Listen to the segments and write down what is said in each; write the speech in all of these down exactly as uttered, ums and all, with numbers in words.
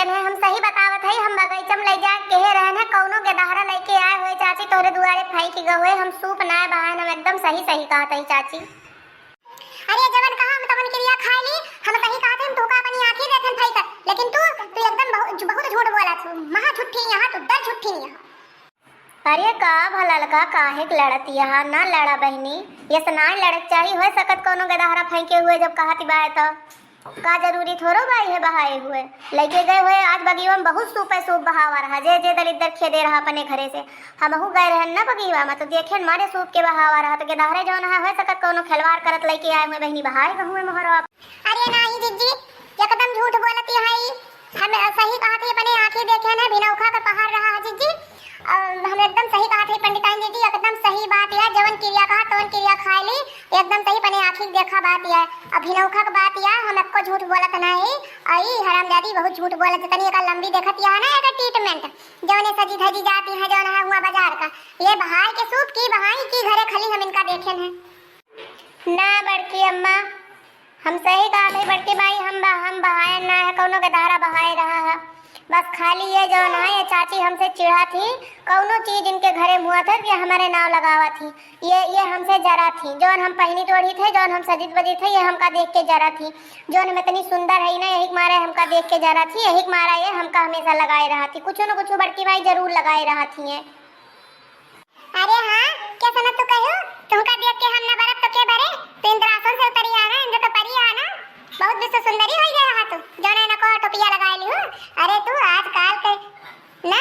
हम सही बतावत हई, हम बगइचा में लइ जाए कहे रहन है, कउनो गेदहरा लइके आए होए चाची, तोहरे दुआरे फेंकि गए होए, हम सूप नाय बहाएन, हम एकदम सही सही कहत हई चाची। अरे जवन कहा हम तवन किरिया खाए ली, हम सही कहत हई, हम तोहका अपनी आँखी देखेन फेंकत, लेकिन तू, तू एकदम बहुत, बहुत झूठ बोलत हू, महा झूठी यहाँ, तू दर झूठी यहाँ। अरे का भला ललका, काहे के लड़त यहाँ? ना लड़ा बहिनी, ये से नाय लड़क चाही। होए सकत कउनो गेदहरा फेंके हुए जब कहत बाय त का जरूरी थोड़ो बा इहे बहाए हुए। लइके गए हुए आज बगिया में बहुत सूपे सूप बहावा रहा, जे जे दलिद्दर खेदे रहा अपने घरे से। हमहू गए रहन ना बगिया में तो देखेन मारे सूप के बहावा रहा, तो गेदहरे जउन है होए सकत कउनो खिलवाड़ करत लइके आए हुए बहिनी बहाए गए हुए मोहरवा। अरे नाही जिज्जी, एकदम झूठ बोलत हई। हम सही कहत हई, अपने आँखी देखेन है, भिनौखा के पहाड़ रहा है जिज्जी। और हम एकदम सही कहत हई पंडिताइन जिज्जी, एकदम सही बात है, जवन किरिया कहा तवन किरिया खाए ली, एकदम सही अपने आँखी देखा बात है। अब भिनौखा के बात है, हम एक्को झूठ बोलत नाही। आई हरामजादी बहुत झूठ बोलत, तनी एकर लंबी देखत है ना, एकर treatment, जवने सजी धजी जाती है, जवन है हुआ बाजार का, ये बहाए के सूप की बहाई की घरे खाली हम इनका देखेन है। ना बड़की अम्मा, हम सही कहत हई बड़की माई, हम बा-, हम बहायन ना है, कउनो गेदहरा बहाए रहा है। बस खाली ये जउन है, ये चाची हमसे चिढ़त ही, कउनो चीज इनके घरे मुआत है, ये हमरे नाव लगावत ही। ये, ये हमसे जरत ही, जउन हम पहिनित ओढ़ित है, जउन हम सजित बजित है, ये हमका देख के जरत ही। जउन हम इतनी सुंदर हई ना, यही के मारे हमका देख के जरत ही, यही के मारे ये हमका हमेशा लगाए रहत ही, कुछ न कुछ बड़की माई जरूर लगाए रहत ही है। अरे हाँ, के सनत तू कहू? तुमका देख के हम न बरब तो के बरे? तू इंद्रासन से उतरी आना, इंद्र तो परी आना। बहुत विश्व सुंदरी होई गया हा तू, जौन है नको टोपिया लगाए लिहू। अरे तू आजकल के ना,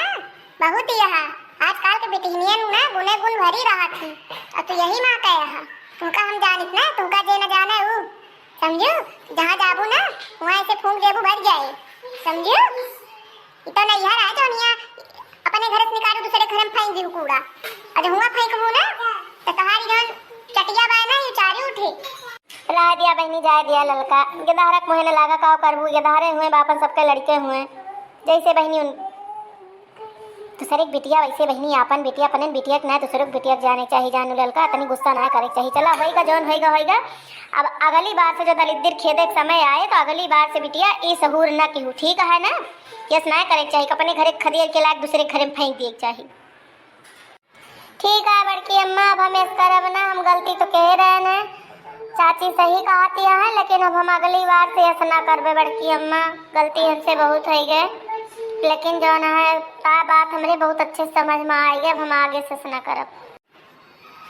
बहुत ही हा, आजकल के बिटिहनियन ना गुने गुन भरी रहत ही। और तू यही माँ कहे हा, तुमका हम जानित ना, तुमका जे न जाने ऊ। समझू? जहाँ जाबू ना, वहाँ ऐसे फूंक देबू, भर जाए। समझू? ई तो नैहर है, जौन हियाँ अपने घर से निकालू, दूसरे घर में फेंक दीहू कूड़ा। और जो हुआँ फेंकबू ना, तो तोहारी जौन चटिया बा ना, ये चारी उठे। रह दिया बहिनी, जाए दिया ललका। गेदहरा के मुँहे न लागा, का करबू? गेदहरे हुए, बापन सबके लड़के हुए। जैसे बहिनी उन-, दूसरे के बिटिया वैसे बहिनी, आपन बिटिया, अपने बिटिया के ना दूसरे के बिटिया के जाने के चाही, जानू ललका, तनी गुस्सा ना करे के चाही। चला, होइगा जौन होइगा, होइगा। अब अगली बार से जो दलिद्दर खेदे के समय आए, तो अगली बार से बिटिया, ई सहूर ना केहू, ठीक है ना? यस ना करे के चाही, अपने घरे खदेड़ के लाके दूसरे घरे में फेंक दिए के चाही। ठीक है बड़की अम्मा, अब हम यस करब ना, हम गलती तो कहे रहे ना। चाची सही कहती है, लेकिन अब हम अगली बार से यस ना करबे बड़की अम्मा, गलती हमसे बहुत होइ गए। लेकिन जौन है, का बात हमरे बहुत अच्छे से समझ में आइ गए, अब हम आगे से यस ना करब।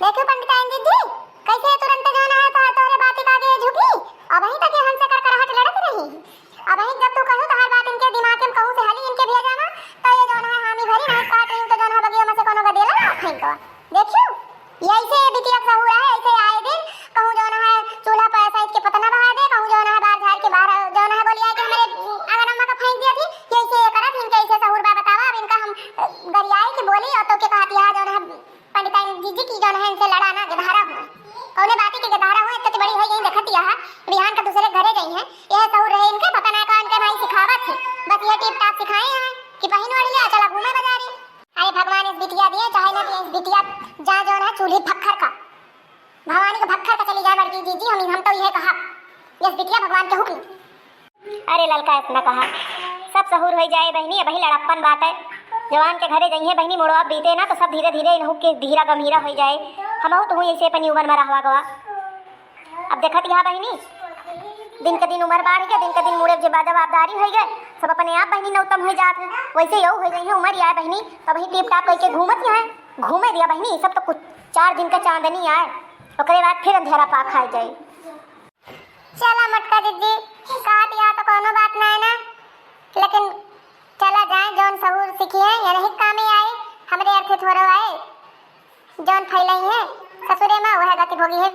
देखियो पंडिताइन दीदी, कैसे तुरंत जौन है तो तोहरे बात के आगे झुकी। अबहीं तक ये हमसे करकराहट लड़त रही। अबहीं जब तू कहू तोहार बात इनके दिमाग में कहूँ से हली इनके भेजा ना, तो ये जौन है हामी भरी नहीं काट रही तो जौन है बगिया में से कोनो गदेला ना फेंको। देखियो, ये ऐसे बिटिया के सहूर है, ऐसे आए दिन कहूँ जौन है चूल्हा पर ऐसा इनके पतना बहा दे, कहूँ जौन है बाहर झाड़ के बाहर जौन है बोलिया के हमरे आंगन अम्मा का फेंक दिया थी, ये ऐसे ये करत, इनके ऐसे सहूर बा बतावा। अब इनका हम, अ, गरियाई की बोली और तो के कहती है जौन है पंडिताइन जीजी की जौन है इनसे लड़ा ना, गेदहरा हुए। कौने बाती के गेदहरा हुए, इतनी बड़ी है यही देखत यह, बिहान का दूसरे घरे गई हैं। यह सहूर रहे इनके, पता ना का इनके माई सिखावत थी। बस ये टिप टाप सिखाए हैं कि पहिन ओढ़ लिया, चला घूमे बाजारे। अरे भगवान इस बिटिया दिए, चाहे ना दिए, इस बिटिया जा जौन है चूल्ही भक्खर का, भवानी के भक्खर का चली जाए बड़की जीजी, हम, हम तो यह कहा, यस बिटिया भगवान के हुक्म। अरे ललका इतना कहा, सब सहूर होइ जाए बहिनी, अबहीं लड़प्पन बाटे। जवान के घरे जइहें बहिनी, मुड़वा बीते ना तो सब धीरे धीरे इनहू के धीरा गंभीरा होइ जाए। हमहू तुहू ऐसे अपनी उम्र में रहवा गवा। अब देखत यहाँ बहिनी, दिन के दिन उम्र बढ़ गए, दिन के दिन मुड़े जे जवाबदारी होइ गए, सब अपने आप बहिनी नौतम होइ जात है। वैसे यहू होइ गई है उम्र यार बहिनी, तब ही टिप टाप करके घूमत यहाँ है। घूमे दिया बहिनी, सब तो कुछ चार दिन का चांदनी आए, ओकरे बाद फिर अंधेरा पा खाए जाए। चला मोटका दीदी, कहत यहाँ तो कोनो बात ना है ना, लेकिन चला जाए, जौन सहूर सीखी है, यही कामे आए, हमरे अर्थे थोड़ो आए। जौन फैलाई है ससुरे में, वह गति भोगी है।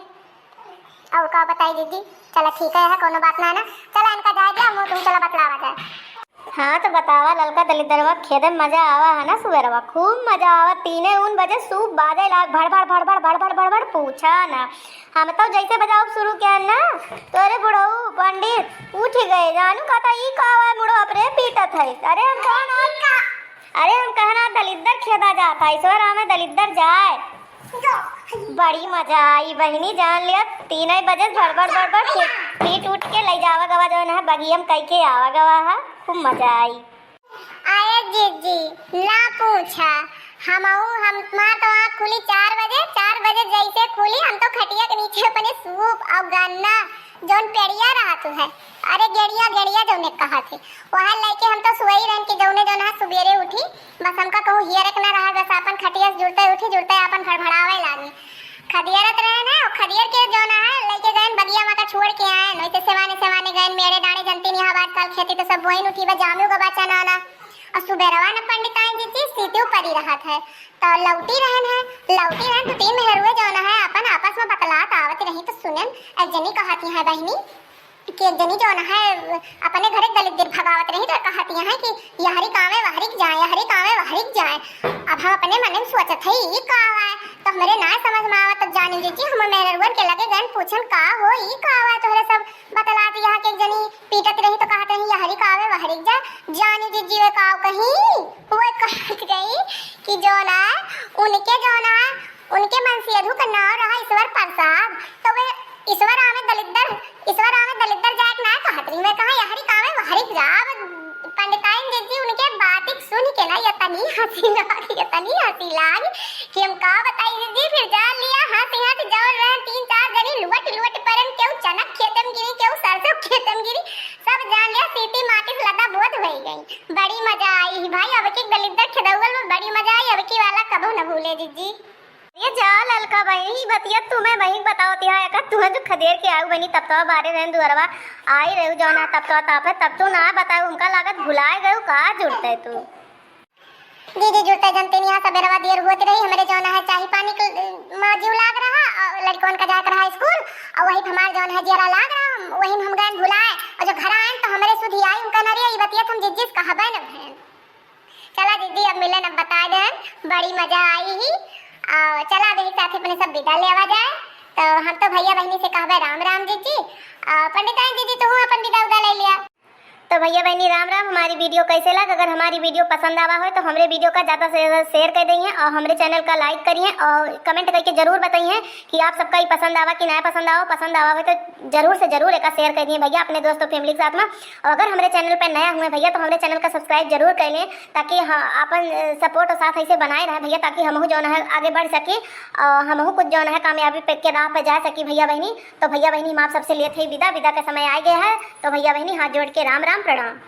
और का बताई दीदी, चला ठीक है, है कोनो बात ना है ना, चला इनका जाए दिया, मुँह तुम चला बतलावा जाए। हाँ तो बतावा ललका दलिद्दरवा, खेदे में मजा आवा है ना सुबेरवा, खूब मजा आवा। तीने उन बजे सूप बाजे लाग, भड़ भड़ भड़ भड़ भड़ भड़ भड़ भड़, पूछा ना। हम तो जैसे बजाव शुरू किया ना, तो अरे बुढ़ऊ पंडित उठ गए, जानू कहता ई का आवा मुड़ो अपने पीटत है। अरे हम कहना, अरे हम कहना दलिद्दर खेदा जाता, ईश्वर हमें दलिद्दर जाए। बड़ी मजा आई बहिनी, जान लिया तीन बजे भड़ भड़ भड़ भड़ पीट, पीट उठ के ले जावा गवा जौन है बगियम कह के आवा गवा है, खूब मजा आई। जिज्जी, ना पूछा। हमहू, हमार तो आँख खुली चार बजे, चार बजे जैसे खुली, हम तो खटिया के नीचे अपने सूप और गन्ना, जौन पेड़िया रहत है, अरे गेड़िया, गेड़िया जौने कहत है, वह लेके हम तो सोई रहन कि जौने जौन है सुबेरे उठी, बस हमका कहूँ हियरे के ना रहा, बस आपन खटिया से जुड़ते उठी, जुड़ते आपन भड़भड़ावे लागी। खदियरत रहन है, और खदियर के जौन है लेके गए बगिया मा का छोड़ के आए, वैसे सेवाने सेवाने गए मेड़े डाँड़े, जनती नहीं आजकल खेती तो सब बोइन उठी बा, जामे गवा चना ना। और सुबेरवा न पंडिताइन जिज्जी सीतियो परी रहत है, तो लौटी रहन है, लौटी रहन तो तीन मेहरुए जौन है अपन आपस मा बतलात आवत रही, तो सुनेन एक जनी कहती है बहिनी कि एक जनी जौन है अपने घरे दलिद्दर भगावत रही, तो कहती है कि यहरी कावे वहरी क जाए, यहरी कावे वहरी क जाए। अब हम अपने मन मा सोचत है ई का आवा है, तो हमरे ना समझ मा आवत, तब जानी जिज्जी हम मेहरुअन के लगे गए पूछन का हो ई का आवा है, तोहरे सब बतलात यहाँ के एक जनी पीटत रही तो कहत रही यहरी कावे वहरी क जाए। जानी जिज्जी वे काव कही, वो कहत रही कि जौन है उनके जौन है उनके मनसेधु का नाव रहा ईश्वर प्रसाद, तो वे ईश्वर आवे दलिद्दर, ईश्वर आवे दलिद्दर जाए के ना कहत रही, वे कहा यहरी कावे वहरी क जाए। अब पंडिताइन जिज्जी उनके बात सुन के ना इतनी हँसी लाग, इतनी हँसी लाग कि हम का बताई जिज्जी। फिर जान लिया हँसी हँसी जौन रहे तीन चार जनी लुवट लुवट परन, केहू चनक खेते मा गिरी, केहू सरसों खेते मा गिरी, सब जान लिया सीटी माचिस लता बोध होई गई। बड़ी मजा आई ही भाई, अब की दलिद्दर खेदौगल मा बड़ी मजा आई, अब की वाला कबो न भूले जिज्जी। ये जा ललका बहिनी, ई बतिया तुम्हें बहिन बतावत है, एका तुम्हें जो खदेर के आऊ बहिनी, तब तो बारे रहन दुअरवा आई रहू जौन है, तब तो ताप है, तब तू ना बताऊ, हमका लागत भुलाए गयू का जुड़ते तू। दीदी जुड़ते जनते नहीं, यहाँ सबेरवा देर होत रही, हमरे जौन है चाही पानी के, अ, मा जीव लाग रहा, और लड़कवन का जात रहा स्कूल, और वही हमार जौन है जियरा लाग रहा, वही हम गए भुलाए, और जो घर आए तो हमरे सुधी आई, उनका नरिया ई बतिया हम जिज्जी से कहबे न भैन। चला दीदी, अब मिलन अब बता देन, बड़ी मजा आई ही। आ, चला अब यही साथ अपने सब विदा लेवा जाए। तो हम तो भैया बहिनी से कहबे राम राम जिज्जी। आ, पंडिताइन जिज्जी, तू अपन विदा उदा ले लिया। तो भैया बहिनी राम राम। हमारी video कैसे लग? अगर हमारी video पसंद आवा हो तो हमरे video का ज़्यादा से ज़्यादा share कर दइहें और हमरे channel का like करिहें और comment करके जरूर बताइहें कि आप सबका ई पसंद आवा कि ना पसंद आवा। पसंद आवा हो तो जरूर से जरूर एका share कर दिए भैया अपने दोस्तों family के साथ मा। और अगर हमरे channel पे नया हुए भैया तो हमरे channel का subscribe जरूर कर लें, ताकि हाँ, आपन, अ, support और साथ ऐसे बनाए रहे भैया, ताकि हमहू जौन है आगे बढ़ सकी और हमहू कुछ जौन है कामयाबी पे के राह पे जा सकी भैया बहिनी। तो भैया बहिनी हम आप सबसे लेत है विदा, विदा के समय आ गया है। तो भैया बहिनी हाथ जोड़ के राम राम प्रणाम।